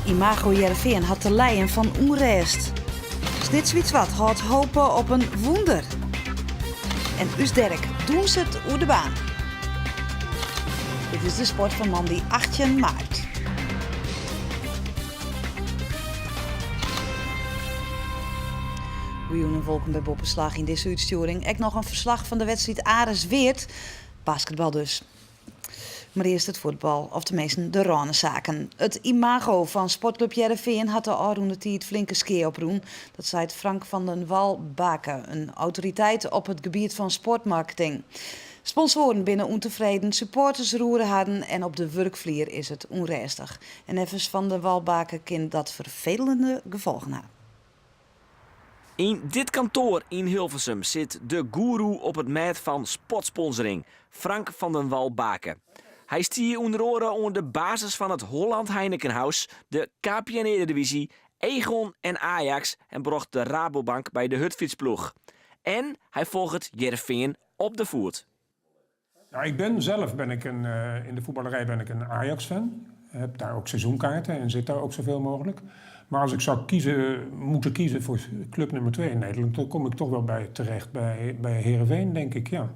Imago Hearrenfean hat te lijen fan ûnrêst. Snits Wyt Swart hâldt hope op in wûnder. En ús Derek dûnset oer de baan. Dit is de sport fan moandei 18 maart. Goejûn en wolkom by Boppeslach. Yn dizze útstjoering ek noch in ferslach fan de wedstriid Aris Weert. Basketbal dus. Mar earst it fuotbal, of teminsten de rânesaken. It imago fan Sportklup Hearrenfean hat de ôfrûne tiid flinke skea oprûn. Dat seit Frank van den Wal Bake, in autoriteit op it gebiet fan sportmarketing. Sponsoaren binne ûntefreden, supporters roere harren en op de wurkflier is it ûnrêstich. En neffens Van den Wal Bake kin dat ferfelende gefolgen ha. Yn dit kantoar yn Hilversum sit de goeroe op it mêd fan sportsponsoring, Frank van den Wal Bake. Hy stie ûnder oare oan de basis fan it Holland Heineken House, de KPN Eredivisie, Aegon en Ajax en brocht de Rabobank by de hurdfytsploech. En hy folget Hearrenfean op de foet. Nou, ik ben zelf ben ik een, eh, in de voetballerij ben ik een Ajax-fan. Heb daar ook seizoenkaarten en zit daar ook zoveel mogelijk. Maar als ik zou kiezen, moeten kiezen voor club nummer 2 in Nederland, dan kom ik toch wel bij terecht bij, bij Heerenveen, denk ik, ja.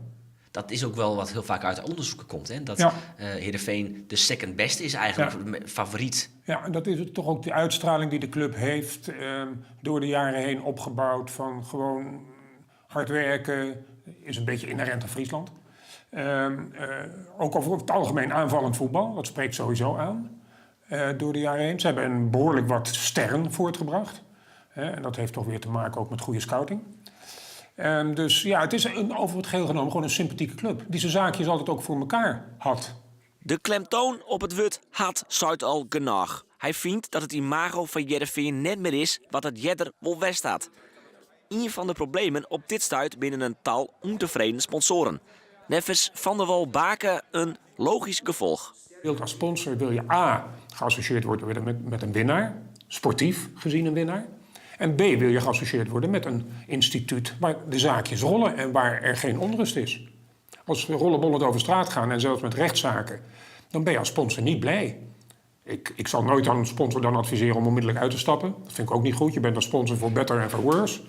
Dat is ook wel wat heel vaak uit onderzoeken komt. Hè? Dat ja. uh, Heerenveen de second best is eigenlijk, ja. favoriet. Ja, en dat is toch ook de uitstraling die de club heeft eh, door de jaren heen opgebouwd van gewoon hard werken, is een beetje inherent aan Friesland. Ehm, eh, ook over het algemeen aanvallend voetbal, dat spreekt sowieso aan uh, door de jaren heen. Ze hebben een behoorlijk wat sterren voortgebracht. en dat heeft toch weer te maken ook met goede scouting. Um, dus ja, het is een, over het geheel genomen gewoon een sympathieke club. Die zijn zaakjes altijd ook voor elkaar had. De klemtoon op it wurd hat seit al genôch. Hy fynt dat it imago fan Hearrenfean net mear is wat it earder wol west hat. Ien fan de problemen op dit stuit binne in tal ûntefreden sponsoaren. Neffens Van der Wal Bake in logysk gefolch. Wilt als sponsor wil je A geassocieerd worden met, met een winnaar, sportief gezien een winnaar. En B wil je geassocieerd worden met een instituut waar de zaakjes rollen en waar er geen onrust is. Als rollenbollend over straat gaan en zelfs met rechtszaken, dan ben je als sponsor niet blij. Ik, ik zal nooit aan een sponsor dan adviseren om onmiddellijk uit te stappen. Dat vind ik ook niet goed. Je bent een sponsor voor better en voor worse.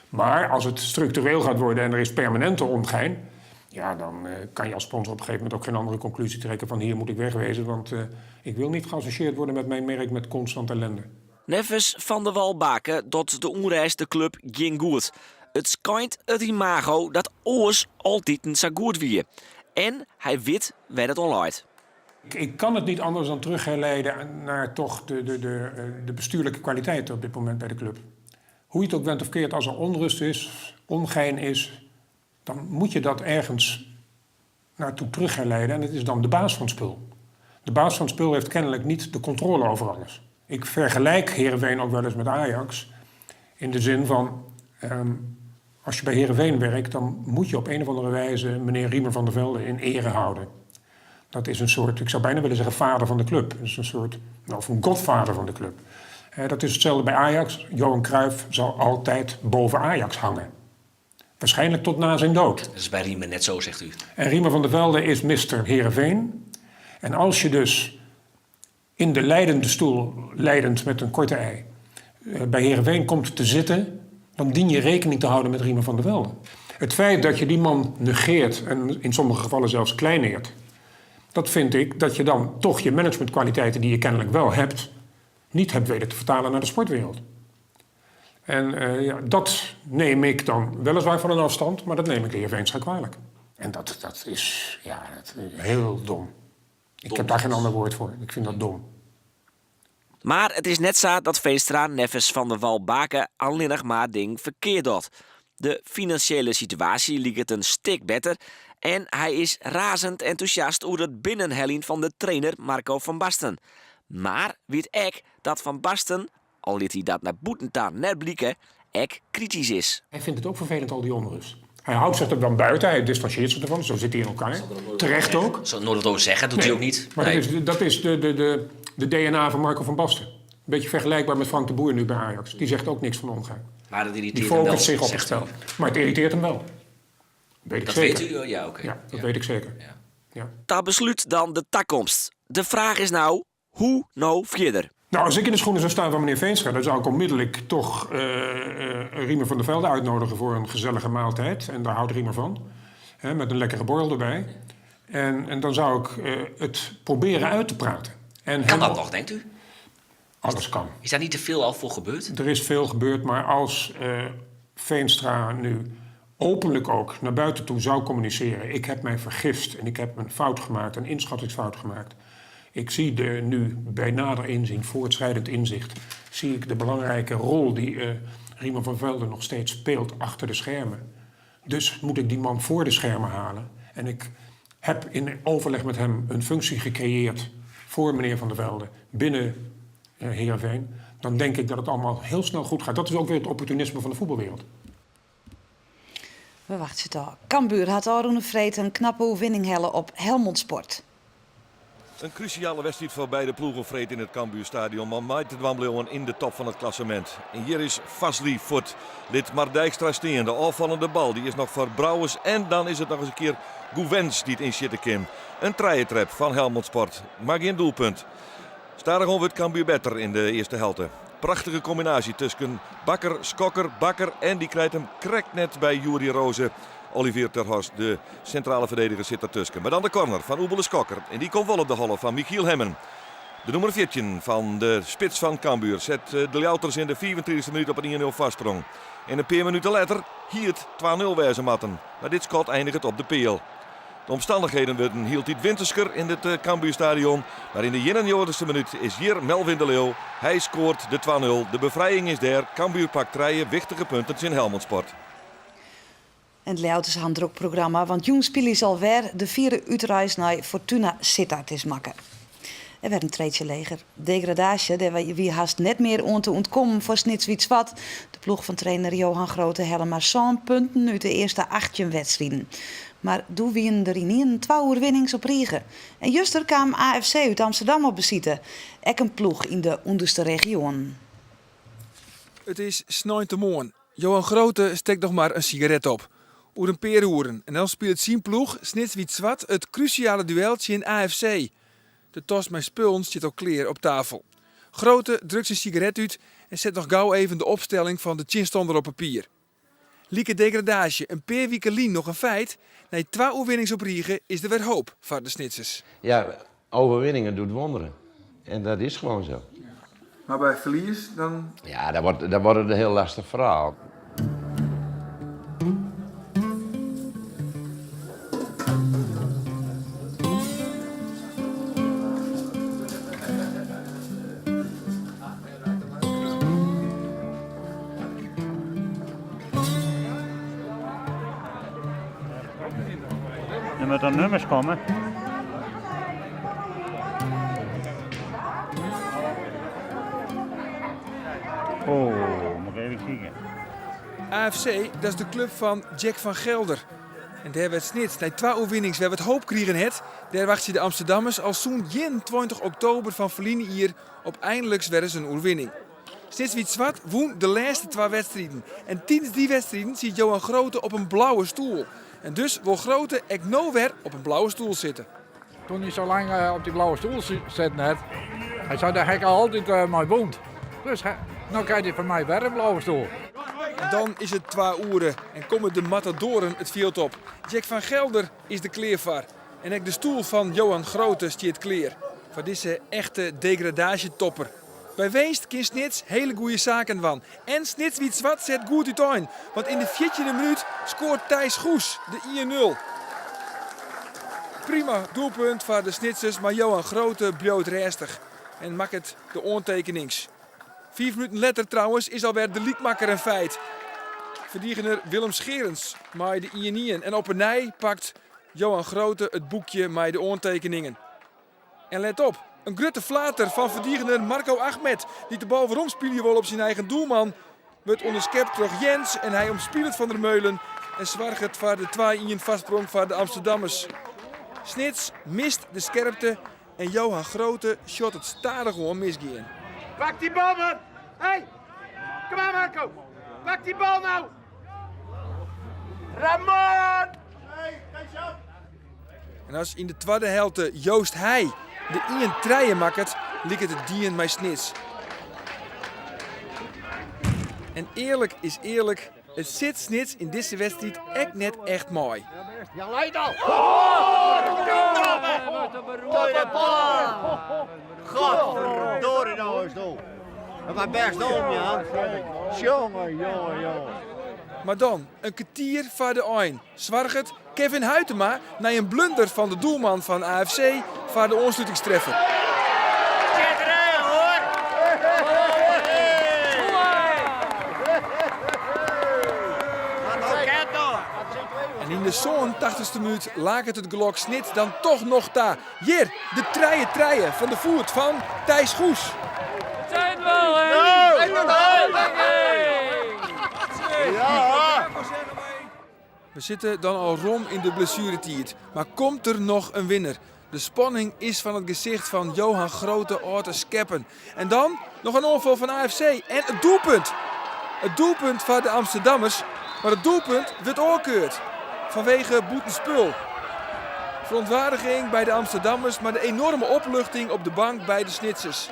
Maar als het structureel gaat worden en er is permanente ongein, ja, dan uh, kan je als sponsor op een gegeven moment ook geen andere conclusie trekken van hier moet ik wegwezen, want uh, ik wil niet geassocieerd worden met mijn merk met constant ellende. Neffens Van der Wal Bake docht de ûnrêst de klup gjin goed. It skeint it imago dat oars altiten sa goed wie. En hy wit wêr't it oan leit. Ik kan het niet anders dan terugherleiden naar toch de, de, de, eh, de bestuurlijke kwaliteit op dit moment bij de club. Hoe je het ook wendt of keert, als er onrust is, ongein is, dan moet je dat ergens naartoe terugherleiden. En dat is dan de baas van het spul. De baas van het spul heeft kennelijk niet de controle over alles. Ik vergelijk Heerenveen ook wel eens met Ajax. In de zin van, um, als je bij Heerenveen werkt, dan moet je op een of andere wijze meneer Riemer van der Velde in ere houden. Dat is een soort, ik zou bijna willen zeggen, vader van de club. Dat is een soort, nou, of een godvader van de club. Uh, dat is hetzelfde bij Ajax. Johan Cruijff zal altijd boven Ajax hangen. Waarschijnlijk tot na zijn dood. Dat is bij Riemer net zo, zegt u. En Riemer van der Velde is Mr. Heerenveen. En als je dus in de leidende stoel, leidend met een korte ei, eh, bij Heerenveen komt te zitten, dan dien je rekening te houden met Riemer van der Velde. Het feit dat je die man negeert en in sommige gevallen zelfs kleineert, dat vind ik dat je dan toch je managementkwaliteiten die je kennelijk wel hebt, niet hebt weten te vertalen naar de sportwereld. En uh, ja, dat neem ik dan weliswaar van een afstand, maar dat neem ik de heer Veenstra kwalijk. En dat, dat is ja, dat is heel dom. Ik heb daar geen ander woord voor. Ik vind dat dom. Mar it is net sa dat Veenstra neffens Van der Wal Bake allinnich mar dingen ferkeard docht. De finansjele situaasje liket in stik better en hy is razend entûsjast oer it binnenheljen fan de trainer Marco van Basten. Mar wit ek dat Van Basten, al lit hy dat nei bûten ta net blike, ek kritysk is. Hij vindt het ook vervelend, al die onrust. Hij houdt zich er dan buiten, hij distancieert zich ervan, zo zit hij in elkaar. Terecht ook. Zal nooit wat over zeggen, doet hij ook niet. Maar nee. dat is, dat is de, de, de, de DNA van Marco van Basten. Een beetje vergelijkbaar met Frank de Boer nu bij Ajax. Die zegt ook niks van omgang. Maar dat irriteert Die hem wel. focust zich op het spel. Maar het irriteert hem wel. Weet ik dat zeker. weet u? Ja, oké. Ja, dat weet ik zeker. Ja. Ja. Ta beslút dan de takomst. De fraach is no, hoe no fierder? Nou, als ik in de schoenen zou staan van meneer Veenstra, dan zou ik onmiddellijk toch Riemer van der Velde uitnodigen voor een gezellige maaltijd. En daar houdt Riemer van. Hè, met een lekkere borrel erbij. En dan zou ik het proberen uit te praten. En Kan hem dat nog, denkt u? Alles kan. Is daar niet te veel al voor gebeurd? Er is veel gebeurd, maar als Veenstra nu openlijk ook naar buiten toe zou communiceren: ik heb mij vergist en ik heb een fout gemaakt, een inschattingsfout gemaakt. Ik zie de, nu bij nader inzien, voortschrijdend inzicht, zie ik de belangrijke rol die Riemer van Velde nog steeds speelt achter de schermen. Dus moet ik die man voor de schermen halen. En ik heb in overleg met hem een functie gecreëerd voor meneer Van der Velde binnen Heerenveen. Dan denk ik dat het allemaal heel snel goed gaat. Dat is ook weer het opportunisme van de voetbalwereld. We wachten het al. Cambuur hat ôfrûne freed in knappe oerwinning helle op Helmond Sport. Een cruciale wedstrijd voor beide ploegen freed in het Cambuurstadion. Maar mei te dwaan bliuwen in de top van het klassement. En hier is Fazli voort. Lit Mart Dijkstra stean. De ôffallende bal die is nog voor Brouwers. En dan is het nog eens een keer Gouvens die het insjitte kin. Een trijetrep van Helmond Sport. Maar geen doelpunt. Stadichoan wurdt Cambuur better in de eerste helte. Prachtige combinatie tussen Bakker, Skokker, Bakker. En die krijgt hem krekt net bij Juri Rozen. Olivier ter Horst, de centrale verdediger, zit ertussen. Maar dan de corner van Oebele Skokker. En die komt wel op de holle van Michiel Hemmen. De nummer 14 van de spits van Cambuur zet de Ljouwters in de 24e minuut op een 1-0 voorsprong. En een paar minuten later hie it 2-0 wêze moatten. Maar dit skot eindiget op de peal. De omstandigheden worden hieltyd wintersker in het Cambuurstadion. Maar in de 91e minuut is hier Melvin de Leeuw. Hij scoort de 2-0. De bevrijding is daar. Cambuur pakt 3 wichtige punten in Helmond Sport. En it Ljouwters ha in drok programma, want jûn spylje se alwer. De fiere útreis nei Fortuna Sittard is makke. En wer in treedsje leger. Degradaasje, dêr wie hast net mear oan te ûntkommen foar Snits Wyt Swart. De ploech fan trainer Johan Groote helle mar sân punten út de earste 18 wedstriden. Mar doe wienen der ynienen twa oerwinnings op rige. En juster kaam AFC út Amsterdam op besite. Ek in ploech yn de ûnderste regionen. It is sneintemoarn. Johan Groote stekt noch mar in sigaret op. Oer in pear oeren en dan spilet syn ploech Snits Wyt Swart it krúsjale duel tsjin AFC. De tas mei spullen stiet al klear op tafel. Groote drukt syn sigaret út en set noch gau even de opstelling fan de tsjinstanner op papier. Like degradaasje in pear wiken lyn noch in feit, nei twa oerwinnings op rige is der wer hoop foar de Snitsers. Ja, overwinningen doet wonderen. En dat is gewoon zo. Maar by ferlies dan? Ja, dan wordt het een heel lastig verhaal. Der moatte dan nûmers komme. Oh, moat ik even kieken. AFC, dat is de klup fan Jack van Gelder. En dêr wêr't Snits nei twa oerwinnings wer wat hoop krigen hat, dêr wachtsje de Amsterdammers al sûnt 21 oktober fan ferline jier op einliks wer ris in oerwinning. Snits Wyt Swart wûn de lêste twa wedstriden en tidens dy wedstriden siet Johan Groote op in blauwe stoel. En dus wol Groote ek no wer op in blauwe stoel sitte. Toen hij zo lang op die blauwe stoel zit net, hij zei, daar heb ik altijd mei wûn. Dus nou krijgt hij van mij weer een blauwe stoel. En dan is it twa oere en komme de matadoren it fjild op. Jack van Gelder is der klear foar. En ek de stoel fan Johan Groote stiet klear foar dizze echte degradaasjetopper. By winst kin Snits hiele goede saken dwaan. En Snits Wyt Swart set goed útein, want yn de fjirtjinde minút skoart Thijs Goes de 1-0. Prima doelpunt foar de Snitsers, mar Johan Groote bliuwt rêstich en makket de oantekenings. Fiif minuten letter trouwens is alwer de lykmakker in feit. Ferdigener Willem Scherens mei de 1-1 en op 'e nij pakt Johan Groote it boekje mei de oantekeningen. En let op, in grutte flater fan ferdigener Marco Achmed, dy't de bal weromspylje wol op syn eigen doelman, wurdt ûnderskept troch Jens en hy omspilet Van der Meulen en soarget foar de 2-1 foarsprong foar de Amsterdammers. Snits mist de skerpte en Johan Groote sjocht it stadichoan misgean. Pak dy bal, man! Hey! Kom maar, Marco! Pak dy bal nou! Ramon! En as yn de twadde helte Joost Heij de 1-3 makket, liket it dien mei Snits. En earlik is earlik, it sit Snits yn dizze wedstriid ek net echt mei. Mar dan, in kertier foar de ein, soarget Kevin Huitema nei in blunder fan de doelman fan AFC foar de oanslutingstreffer. En yn de sânentachtichste minút laket it gelok Snits dan toch noch ta. Hjir de trije trije fan de foet fan Thijs Goes. We sitte dan al rom yn de blessueretiid, mar komt der noch in winner? De spanning is fan it gesicht fan Johan Groote ôf te skeppen. En dan noch in oanfal fan AFC en it doelpunt! It doelpunt foar de Amsterdammers, mar it doelpunt wurdt ôfkeurd fanwege bûtenspul. Verontwaardiging by de Amsterdammers, mar de enorme opluchting op de bank by de Snitsers.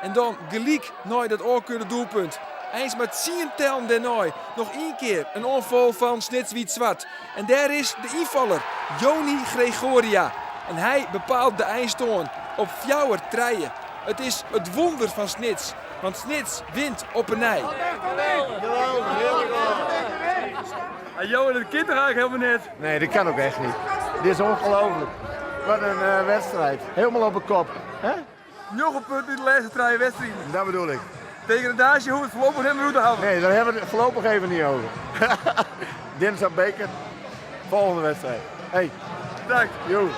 En dan gelyk nei dat ôfkeurde doelpunt. Eins mar tsien tellen dêrnei noch ien kear in oanfal fan Snits Wyt Swart. En dêr is de ynfaller, Joni Gregoria. En hy bepaalt de einstân op fjouwer trije. It is it wûnder fan Snits, want Snits wint op 'e nij. Johan, dat kin toch eigenlijk helemaal net? Nee, dat kan ook echt niet. Dit is ongelooflijk. Wat een eh, wedstrijd. Helemaal op de kop. Hè? Njoggen punten yn de lêste trije wedstriden. Dat bedoel ik. Degradaasje hoecht it voorlopig net mear oer te hawwen. Nee, daar hebben we het voorlopig even niet over. Dinsdag beker, volgende wedstrijd. Hey. Dank. Jo.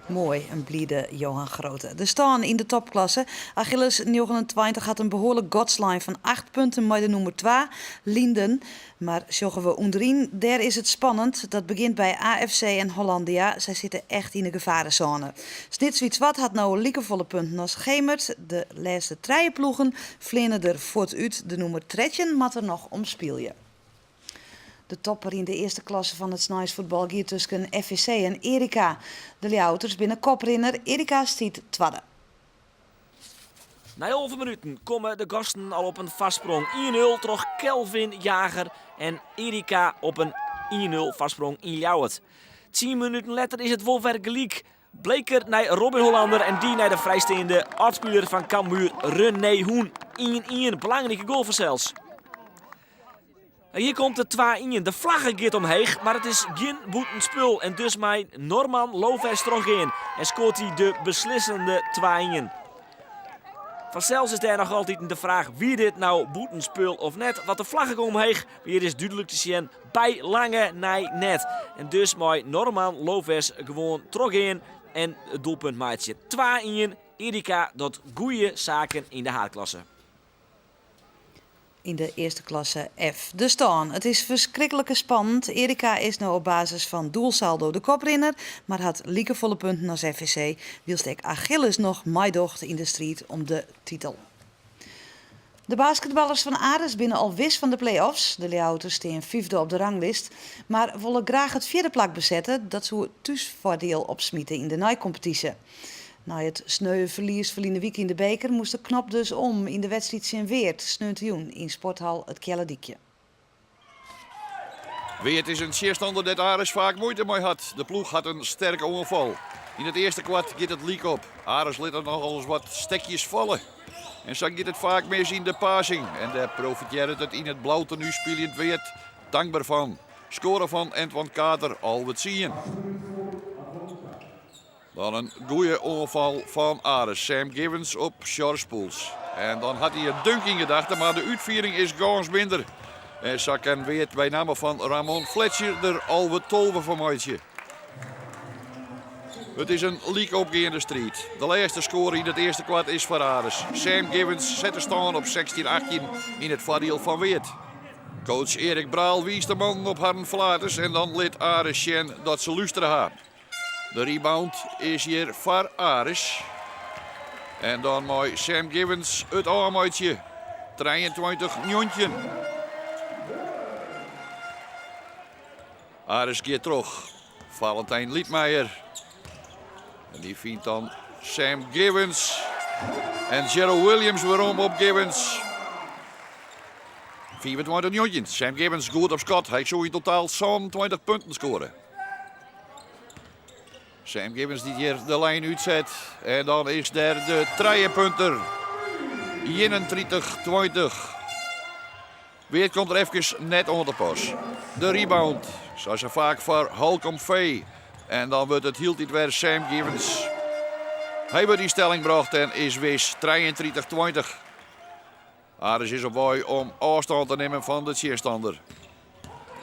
Moai, in blide Johan Groote. De stân yn de topklasse. Achilles 29 hat in behoarlik gat slein fan 8 punten mei de nûmer 2, Lienden. Mar sjogge we ûnderyn, dêr is it spannend. Dat begjint by AFC en Hollandia. Sy sitte echt yn de gefaresône. Snits Wyt Swart hat no likefolle punten as Gemert. De lêste trije ploegen fleane der fuort út. De nûmer 13 moat der noch om spylje. De topper yn de earste klasse fan it sneinsfuotbal giet tusken FVC en Erica. De Ljouwerters binne koprinner, Erica stiet twadde. Nei 11 minuten komme de gasten al op in foarsprong 1-0 troch Kelvin Jager en Erica op in 1-0 foarsprong yn Ljouwert. Tsien minuten letter is it wol wer gelyk. Bleker nei Robin Hollander en dy nei de frijsteande âldspiler fan Cambuur René Hoen. 1-1, belangrike goal fansels. En hjir komt de 2-1. De flagge giet omheech, mar it is gjin bûtenspul. En dus mei Norman Loves trochgean en skoart hy de beslissende 2-1. Fansels is dêr noch altyd de fraach, wie dit nou bûtenspul of net? Want de flagge komt omheech, mar hjir is dúdlik te sjen by lange nei net. En dus mei Norman Loves gewoan trochgean en it doelpunt meitsje. 2-1, Erica docht goede saken yn de haadklasse. Yn de earste klasse F. De stân. It is ferskriklike spannend. Erica is no op basis fan doelsaldo de koprinner, mar hat likefolle punten as FVC, wylst ek Achilles noch meidocht yn de striid om de titel. De basketballers fan Aris binne al wis fan de play-offs. De Ljouwerters stean fyfde op de ranglist, mar wolle graach it fjirde plak besette. Dat soe thúsfoardiel opsmite yn de neikompetysje. Nei it sneuwe ferlies ferline wike yn de beker moast de knop dus om yn de wedstriid tsjin Weert sneontejûn yn sporthal It Kealledykje. Weert is in tsjinstanner dêr't Aris faak muoite mei hat. De ploech hat in sterke oanfal. Yn it earste kwart giet it lyk op. Aris lit der nochal ris wat stekjes falle. En sa giet it faak mis yn de passing. En dêr profitearret it yn it blau tenu spyljend Weert tankber fan. Skoare fan Antoine Kater 11-10. Dan in goede oanfal fan Aris. Sam Givens op George Poels. En dan hat hy in dunk yn gedachten, mar de útfiering is gâns minder. En sa kin Weert by namme fan Ramon Fletcher der 11-12 fan meitsje. It is in lykopgeande striid. De lêste skoare yn it earste kwart is foar Aris. Sam Givens set de stân op 16-18 yn it foardiel fan Weert. Coach Erik Braal wiist de mannen op harren flaters en dan lit Aris sjen dat se lústere ha. De rebound is hjir foar Aris. En dan mei Sam Givens it ôfmeitsje. 23-19. Aris giet troch. Valentijn Lietmeijer. En dy fynt dan Sam Givens. En Gerald Williams werom op Givens. 25-19. Sam Givens goed op skot. Hy soe yn totaal 27 punten skoare. Sam Givens dy't hjir de lijn útset. En dan is der de trijepunter. 31-20. Weert komt der efkes net oan te pas. De rebound, sa sa faak foar Holcomb V. En dan wurdt it hieltyd wer Sam Givens. Hy wurdt yn stelling brocht en is wis 33-20. Aris is op wei om ôfstân te nimmen fan de tsjinstander.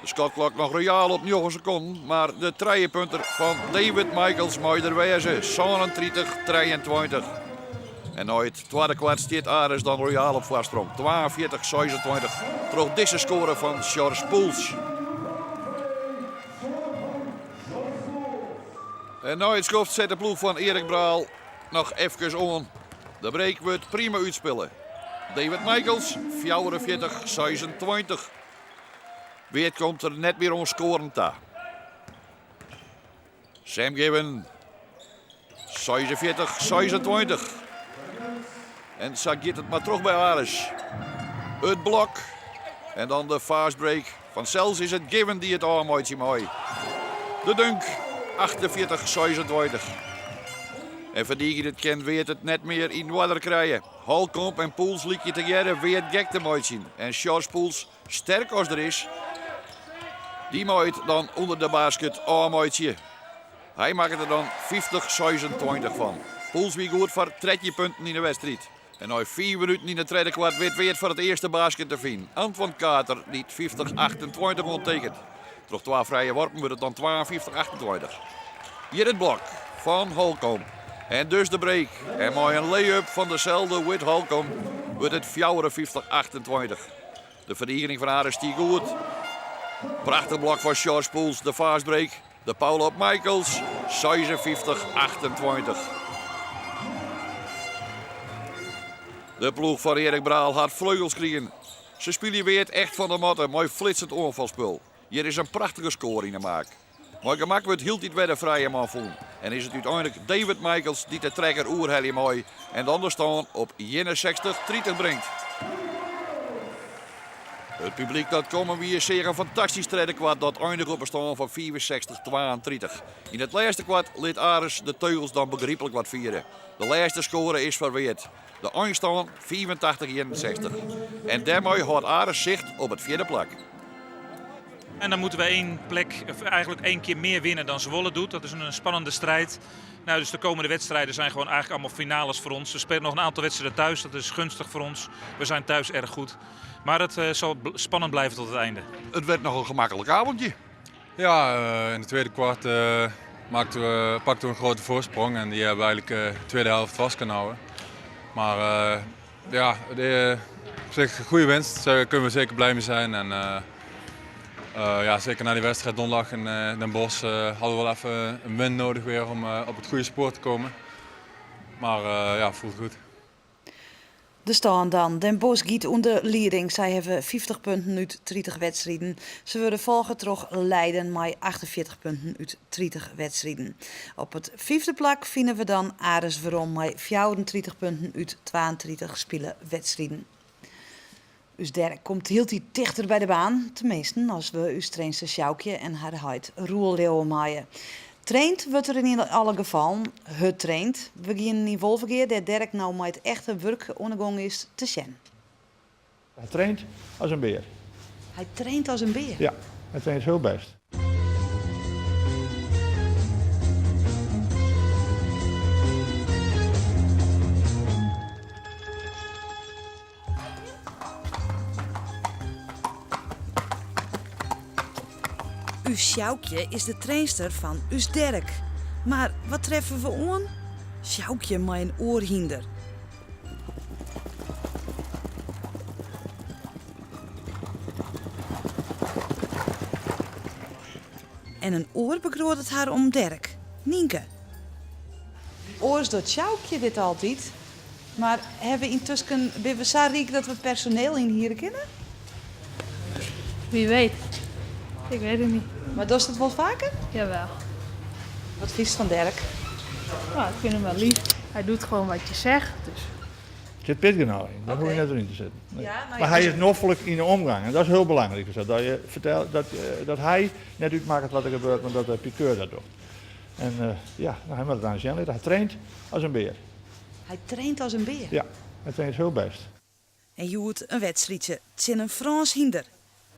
De skotklok noch royaal op 9 sekonden, mar de trijepunter fan David Michaels mei der wêze, 37-23. En nei it twadde kwart stiet Aris dan royaal op foarsprong, 42-26, troch dizze skoare fan Sjors Poels. En nei it skoft set de ploech fan Erik Braal noch efkes oan. De break wurdt prima útspile. David Michaels, 44-26. Weert komt der net mear oan skoaren ta. Sam Given, 46-26. En sa giet it mar troch by Aris. It blok en dan de fast break. Fansels is it Given dy't it ôfmeitsje mei. De dunk, 48-26. En ferdigenjend kin Weert it net mear yn oarder krije. Holcomb en Poels lykje tegearre Weert gek te meitsjen. En Sjors Poels, sterk as der is, dy mei it dan ûnder de basket ôfmeitsje. Hy makket der dan 50-26 fan. Poels wie goed foar 13 punten yn de wedstriid. En nei fiif minuten yn it tredde kwart wit Weert foar it earste basket te finen. Antoine Carter dy't 50-28 oantekent. Troch twa frije worpen wurdt it dan 52-28. Hjir it blok fan Holcomb. En dus de break. En mei in lay-up fan deselde Whit Holcomb wurdt it 54-28. De ferdigening fan Aris stie goed. Prachtich blok fan Sjors Poels, de fast break. De foul op Michaels, 56-28. De ploech fan Erik Braal hat fleugels krigen. Se spylje Weert echt fan de matte mei flitsend oanfalspul. Hjir is in prachtige skoare yn 'e maak. Mei gemak wurdt hieltyd wer de frije man fûn en is it úteinlik David Michaels dy't de trekker oerhelje mei en dan de stân op 61-30 bringt. It publyk dat kommen wie seach in fantastysk tredde kwart dat einige op in stân fan 65-32. Yn it lêste kwart lit Aris de teugels dan begryplik wat fiere. De lêste skoare is foar Weert. De einstân 85-61. En dêrmei hâldt Aris sicht op it fjirde plak. En dan moeten we één plek, of eigenlijk één keer meer winnen dan Zwolle doet. Dat is een spannende strijd. Nou, dus de komende wedstrijden zijn gewoon eigenlijk allemaal finales voor ons. We spelen nog een aantal wedstrijden thuis, dat is gunstig voor ons. We zijn thuis erg goed. Maar het zal spannend blijven tot het einde. It wurdt noch in gemaklik avondje. Ja, in het tweede kwart maakten we, pakten we een grote voorsprong en die hebben we eigenlijk de tweede helft vast kunnen houden. Maar ja, op zich een goede winst, daar kunnen we zeker blij mee zijn. En, ja, zeker na die wedstrijd donderdag in Den Bosch hadden we wel even een win nodig weer om op het goede spoor te komen. Maar ja, voelt goed. De stân dan. Den Bosch giet oan de lieding. Sy hawwe 50 punten út 30 wedstriden. Se wurde folge troch Leiden mei 48 punten út 30 wedstriden. Op it fyfde plak fine we dan Aris werom mei 34 punten út 32 spile wedstriden. Us Derk komt hieltyd tichter by de baan, teminsten as we ús trainster Sjoukje en har heit Roel leauwe meie. Traind wurdt der yn alle gefallen, hurd traind. We gienen yn Wolvegea, dêr't Derk no mei it echte wurk oan 'e gong is, te sjen. Hy traint as in bear. Hy traint as in bear? Ja, hy traint hiel bêst. Us Sjoukje is de trainster fan ús Derk. Mar wat treffe we oan? Sjoukje mei in oar hynder. En in oar begroadet har om Derk, Nynke. Oars docht Sjoukje dit altyd. Mar hawwe we yntusken binne we sa ryk dat we personeel ynhiere kinne? Wie weet. Ik weet het niet. Mar dochst it wol faker? Jawel. Wat fynst fan Derk? Nou, ik vind hem wel lief. Hij doet gewoon wat je zegt. Dus. Er zit pit genôch yn, daar hoef je net in te zitten. Nee. Ja, nou Maar ja, hij dus- is noflik yn de omgang en dat is heel belangrijk. Dus dat je vertelt dat hij net útmakket wat der gebeurt, mar dat de pikeur dat docht. En ja, nou, hy moat it aansjen litte. Hy traint as in bear. Hy traint as in bear? Ja, hy traint hiel bêst. En hjoed in wedstriidsje tsjin in Frânsk hynder.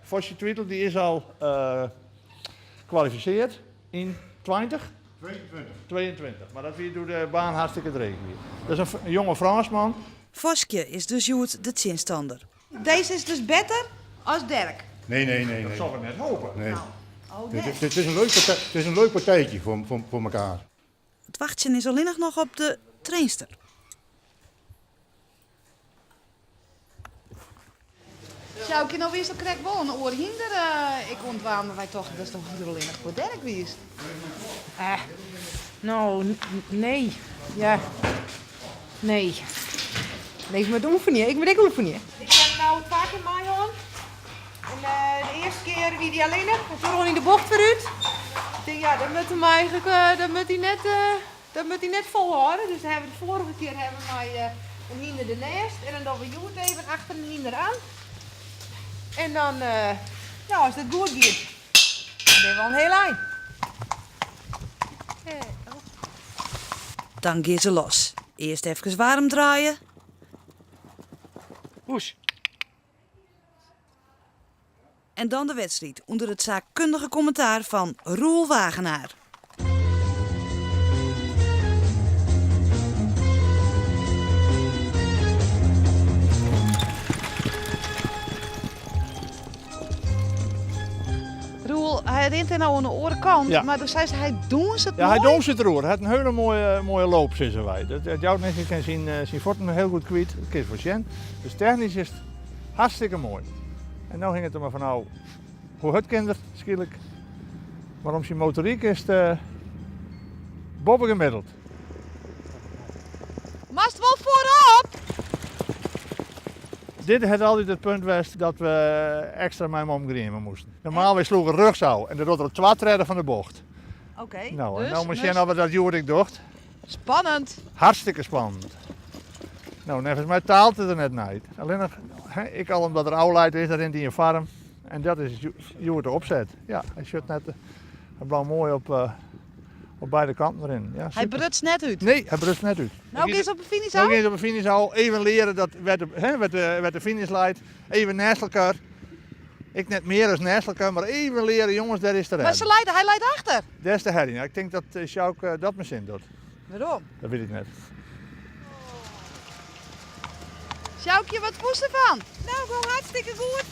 Vosje Tweetel die is al kwalifisearre yn 20? 22. 22, mar dat wie doe't de baan hartstikke dreech wie. Dat is in jonge Frânsman. Voskje is dus hjoed de tsjinstanner. Dizze is dus better as Derk? Nee, nee, nee. Dat nee. soe ik net hope. Nee. Oh, Het, net. het is een leuk partij, het is een leuk partijtje voor elkaar. It wachtsjen is allinnich noch op de trainster. Sjoukje, no wiest al krekt wol in oar hynder ek oan it dwaan, mar wy tochten datst toch allinnich foar Derk wiest. No, nee. Ja. Nee. Nee, ik moat oefenje. Ik moat ek oefenje. Ik ha no twa kear meihân. En de earste kear wie dy allinnich en toen rûn hy de bocht foarút. Ik tink, ja, dat moat him eigentlik, dat moat hy net, dat moat hy net folhâlde. Dus hawwe we de foarige kear hawwe we mei in hynder derneist en dan dogge we hjoed even achter in hynder oan. En dan, no, as dat goed giet, dan binne we al in hiel ein. Dan gean se los. Earst efkes waarm draaie. Poes. En dan de wedstriid ûnder it saakkundige kommentaar fan Roel Wagenaar. Roel, hy rint dêr no oan de oare kant, Ja. mar do seist hy dûnset Ja, hy moai. dûnset deroer. Hy hat in hiele moaie, moaie loop, sizze wy. Dat jout niks, hy kin syn fuotten hiel goed kwyt. Dat kinst wol sjen. Dus technysk is it hartstikke moai. En no hinget der mar fan ôf hoe hurd kin er skielik. Mar om syn motoryk is it boppe gemiddeld. Moatst wol foarop! Dit hat altyd it punt west dat we ekstra mei him omgrieme moasten. Normaal wy sloegen rjochtsôf en dat docht er op twa tredde fan de bocht. Oké, No, en dus no mar sjen dus oft er dat hjoed ek docht. Spannend. Hartstikke spannend. No, neffens my taalt it der net nei. Allinnich, hè, ek al omdat er ôfleid is, dan rint hy yn foarm. En dat is hjoed de opset. Ja, hy sjocht net, hy bliuwt moai op beide kanten rinnen. Ja, Hy super. brutst net út. Nee, hy brutst net út. No gean se op de finish No ôf? gean se op de finish ôf. Even leare dat wêr't de, hè, wêr't de finish leit. Even neist elkoar. Ek net mear as neist elkoar, mar even leare, jonges, dêr is de Mar rêding. se leit, hy leit achter. Dêr is de rêding. Ik tink dat Sjouk dat mei sin docht. Wêrom? Dat wit ik net. Sjoukje, wat fûnst derfan? No, gewoan hartstikke goed.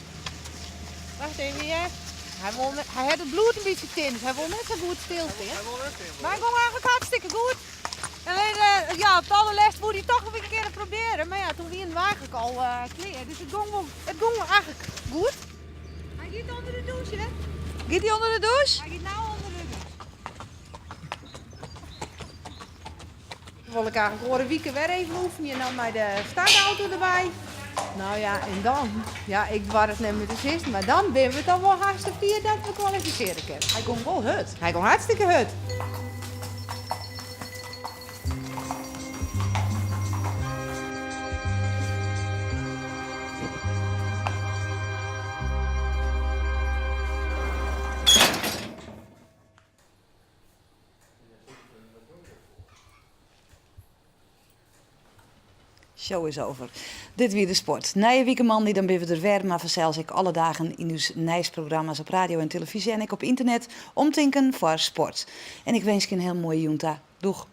Wacht even, hear. Hy wol net, hy hat it bloed in bytsje tin, dus hy wol net sa goed stilstean. Mar hy gong eigentlik hartstikke goed. Allinnich, ja, op it allerlêst woe hy toch noch in kear probearje, mar ja, toen wiene we eigentlik al klear. Dus it gong wol, it gong eigentlik goed. Hy giet ûnder de dûs, hè? Giet hy ûnder de dûs? Hy giet no ûnder de dûs. Wol ik eigentlik oare wike wer even oefenje, dan mei de startauto derby. No ja, en dan, ja, ik doar it net mear te sizzen, mar dan binne we toch wol hartstikke fier dat we kwalifisearje kinne. Hy gong wol hurd. Hy gong hartstikke hurd. Show is over. Dit wie de sport. Nije wike moandei, dan binne we der wer, mar fansels ek alle dagen yn ús nijsprogramma's op radio en televyzje en ek op ynternet omtinken foar sport. En ik winskje in hiel moaie jûn ta. Doeg!